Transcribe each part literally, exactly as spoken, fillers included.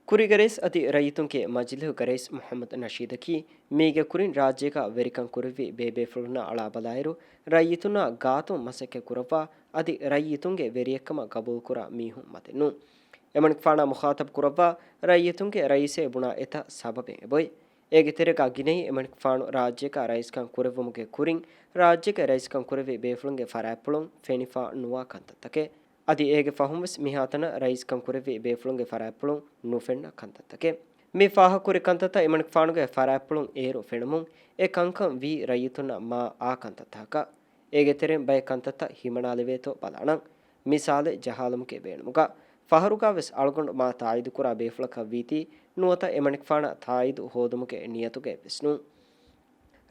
ކުރީގެ ރައީސް އަދި ރައްޔިތުންގެ މަޖިލީހުގެ ރައީސް މުޙައްމަދު ނަޝީދަކީ މީގެ ކުރިން ރާއްޖޭގަ ވެރިކަން ކުރެއްވި ބޭބޭފުޅުންނާ އަޅާބަލާއިރު، ރައްޔިތުންނާ ގާތުން މަސައްކަތް ކުރައްވާ އަދި ރައްޔިތުންގެ ވެރިއެއްކަމަށް ގަބޫލުކުރާ މީހުން މަތިންނު. އެމަނިކުފާނާ މުޚާޠަބު ކުރައްވާ ރައްޔިތުންގެ ރައީސޭ ބުނާ އެތައް ސަބަބެއް އެބޮތް. އޭގެ ތެރޭގަ ގިނައީ އެމަނިކުފާނު ރާއްޖޭގަ ރައީސްކަން ކުރެއްވުމުގެ ކުރިން، ރާއްޖޭގެ ރައީސްކަން ކުރެއްވި ބޭފުޅުންގެ ފަރާތްޕުޅުން ފެނިފާ ނުވާ ކަންތައްތަކެއް. އަދި އޭގެ ފަހުން ވެސް މިހާތަނަށް ރައީސްކަން ކުރެއްވި ބޭފުޅުންގެ ފަރާތްޕުޅުން ނުފެންނަ ކަންތައްތަކެއް. މި ފާހަގަކުރި ކަންތައްތައް އެމަނިކުފާނުގެ ފަރާތްޕުޅުން އޭރު ފެނުމުން، އެ ކަންކަން ވީ ރައްޔިތުންނަށް މާ އާ ކަންތައްތަކަކަށް. އޭގެ ތެރެއިން ބައެއް ކަންތައްތައް ހިމަނާލެވޭތޯ ބަލާނަން. މިސާލެއް ޖަހާލުމުގެ ބޭނުމުގަ، ފަހަރުގަ ވެސް އަޅުގަނޑު މާ ތާއީދުކުރާ ބޭފުޅަކަށް ވީތީ، ނުވަތަ އެމަނިކުފާނަށް ތާއީދު ހޯދުމުގެ ނިޔަތުގައި ވެސް ނޫން.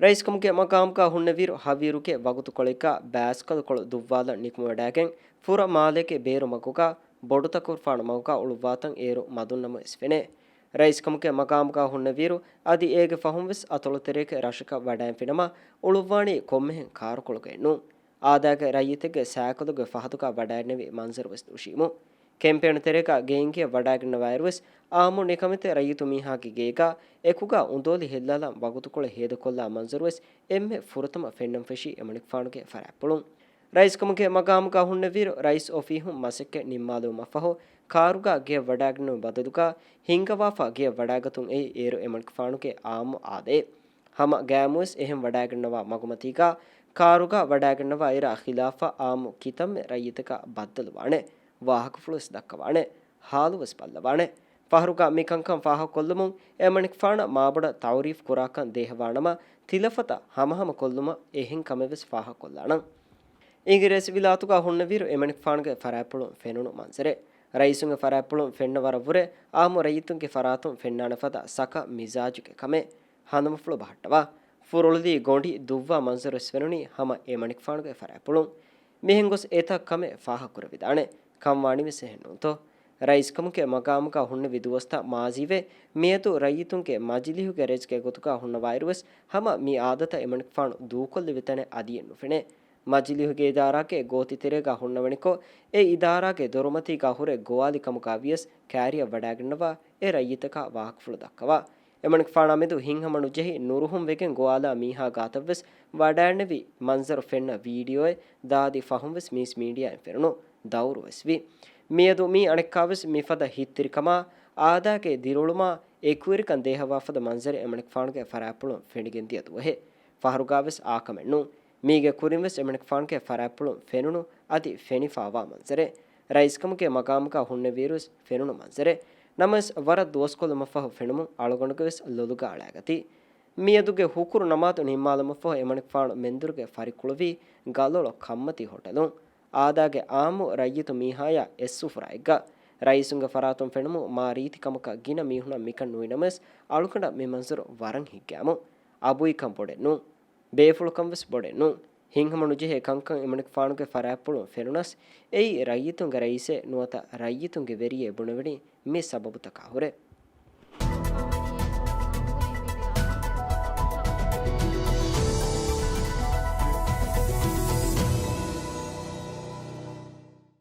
ރައީސްކަމުގެ މަގާމުގަ ހުންނެވިއިރު ހަވީރުގެ ވަގުތުކޮޅެއްގަ ބާސްކަލުކޮޅު ދުއްވާލަން ނިކުމެވަޑައިގެން، ފުރަ މާލޭގެ ބޭރު މަގުގަ ބޮޑުތަކުރުފާނު މަގުގަ އުޅުއްވާތަން އޭރު މަދުން ނަމަވެސް ފެނޭ. ރައީސްކަމުގެ މަގާމުގަ ހުންނެވިއިރު އަދި އޭގެ ފަހުން ވެސް އަތޮޅުތެރޭގެ ރަށަކަށް ވަޑައިން ފިނަމަ އުޅުއްވާނީ ކޮންމެހެން ކާރުކޮޅުގައެއް ނޫން. އާދައިގެ ރައްޔިތެއްގެ ސައިކަލުގެ ފަހަތުގަ ވަޑައިންނެވި މަންޒަރު ވެސް ދުށީމު. ކެމްޕޭނު ތެރޭގަ ގެއިން ގެޔަށް ވަޑައިގަންނަވާއިރުވެސް، އާއްމު ނިކަމެތި ރައްޔިތު މީހާގެ ގޭގަ އެކުގަ އުނދޯލި ހެއްލާލަން ވަގުތުކޮޅެއް ހޭދަކޮށްލާ މަންޒަރުވެސް އެންމެ ފުރަތަމަ ފެންނަން ފެށީ އެމަނިކުފާނުގެ ފަރާތްޕުޅުން. ރައީސްކަމުގެ މަގާމުގަ ހުންނެވިއިރު، ރައީސް އޮފީހުން މަސައްކަތް ނިންމާލުމަށްފަހު، ކާރުގަ ގެޔަށް ވަޑައިގަންނަވުމުގެ ބަދަލުގަ ހިންގަވާފަ ގެޔަށް ވަޑައިގަތުން އެއީ އޭރު އެމަނިކުފާނުގެ އާއްމު އާދައެއް. ހަމަ ގައިމުވެސް އެހެން ވަޑައިގަންނަވާ މަގުމަތީގަ، ކާރުގަ ވަޑައިގަންނަވާ އިރާ ޚިލާފަށް އާއްމު ކިތަންމެ ރައްޔިތަކަށް ބައްދަލުވާނެ، ވާހަކަފުޅުވެސް ދައްކަވާނެ، ހާލުވެސް ބައްލަވާނެ. ފަހަރުގަ މިކަންކަން ފާހަގަކޮށްލުމުން އެމަނިކުފާނަށް މާބޮޑަށް ތައުރީފް ކުރާކަން ދޭހަވާނަމަ، ތިލަފަތަށް ހަމަހަމަކޮށްލުމަށް އެހެން ކަމެއްވެސް ފާހަގަކޮށްލާނަން. އިނގިރޭސިވިލާތުގަ ހުންނެވިއިރު އެމަނިކުފާނުގެ ފަރާތްޕުޅުން ފެނުނު މަންޒަރެއް. ރައީސުންގެ ފަރާތްޕުޅުން ފެންނަ ވަރަށްވުރެ އާއްމު ރައްޔިތުންގެ ފަރާތުން ފެންނާނެ ފަދަ ސަކަ މިޒާޖުގެ ކަމެއް. ހަނދުމަފުޅު ބަހައްޓަވާ، ފުރޮޅުލީ ގޮނޑި ދުއްވާ މަންޒަރުވެސް ފެނުނީ ހަމަ އެމަނިކުފާނުގެ ފަރާތްޕުޅުން. މިހެން ގޮސް އެތައް ކަމެއް ފާހަގަކުރެވިދާނެ. ކަންވާނީވެސް އެހެން ނޫންތޯ؟ ރައީސްކަމުގެ މަގާމުގަ ހުންނެވި ދުވަސްތައް މާޒީވެ، މިއަދު ރައްޔިތުންގެ މަޖިލީހުގެ ރައީސްގެ ގޮތުގަ ހުންނަވާއިރުވެސް ހަމަ މި އާދަތައް އެމަނިކުފާނު ދޫކޮށްލެވި ތަނެއް އަދިއެއް ނުފެނޭ. މަޖިލީހުގެ އިދާރާގެ ގޯތިތެރޭގަ ހުންނަވަނިކޮށް، އެ އިދާރާގެ ދޮރުމަތީގަ ހުރެ ގޮވާލި ކަމުގަ ވިޔަސް ކާރިއަށް ވަޑައިގަންނަވާ އެ ރައްޔިތަކާ ވާހަކަފުޅު ދައްކަވާ. އެމަނިކުފާނާ މެދު ހިތްހަމަ ނުޖެހި ނުރުހުން ވެގެން ގޮވާލާ މީހާ ގާތަށްވެސް ވަޑައިންނެވި މަންޒަރު ފެންނަ ވީޑިއޯއެއް ދާދި ފަހުންވެސް މީސް މީޑިއާއިން ފެނުނު ދައުރުވެސް ވި. މިއަދު މީ އަނެއްކާވެސް މިފަދަ ހިތްތިރިކަމާ، އާދައިގެ ދިރިއުޅުމާ އެކުވެރިކަން ދޭހަވާފަދަ މަންޒަރެއް އެމަނިކުފާނުގެ ފަރާތްޕުޅުން ފެނިގެންދިޔަ ދުވަހެއް. ފަހަރުގާވެސް އާކަމެއް ނޫން. މީގެ ކުރިންވެސް އެމަނިކުފާނުގެ ފަރާތްޕުޅުން ފެނުނު އަދި ފެނިފާވާ މަންޒަރެއް. ރައީސްކަމުގެ މަގާމުގަ ހުންނެވިއިރުވެސް ފެނުނު މަންޒަރެއް. ނަމަވެސް ވަރަށް ދުވަސްކޮޅުމަށްފަހު ފެނުމުން އަޅުގަނޑުގެވެސް ލޮލުގަ އަޅާގަތީ. މިއަދުގެ ހުކުރު ނަމާދު ނިންމާލުމަށްފަހު އެމަނިކުފާނު މެންދުރުގެ ފަރިކުޅުވީ ގަލޮޅު ކަންމަތީ ހޮޓެލުން. އާދައިގެ އާއްމު ރައްޔިތު މީހާޔާ އެއް ސުފުރާއެއްގަ. ރައީސުންގެ ފަރާތުން ފެނުމުން މާ ރީތި ކަމަކަށް ގިނަ މީހުނަށް މިކަން ނުއިނަމަވެސް އަޅުގަނޑަށް މި މަންޒަރު ވަރަށް ހިތްގައިމު. އަބުއިކަން ބޮޑެއް ނޫން. ބޭފުޅުކަން ވެސް ބޮޑެއް ނޫން. ހިތްހަމަ ނުޖެހޭ ކަންކަން އެމަނިކުފާނުގެ ފަރާތްޕުޅުން ފެނުނަސް، އެއީ ރައްޔިތުންގެ ރައީސޭ ނުވަތަ ރައްޔިތުންގެ ވެރިޔޭ ބުނެވެނީ މި ސަބަބުތަކާ ހުރެ.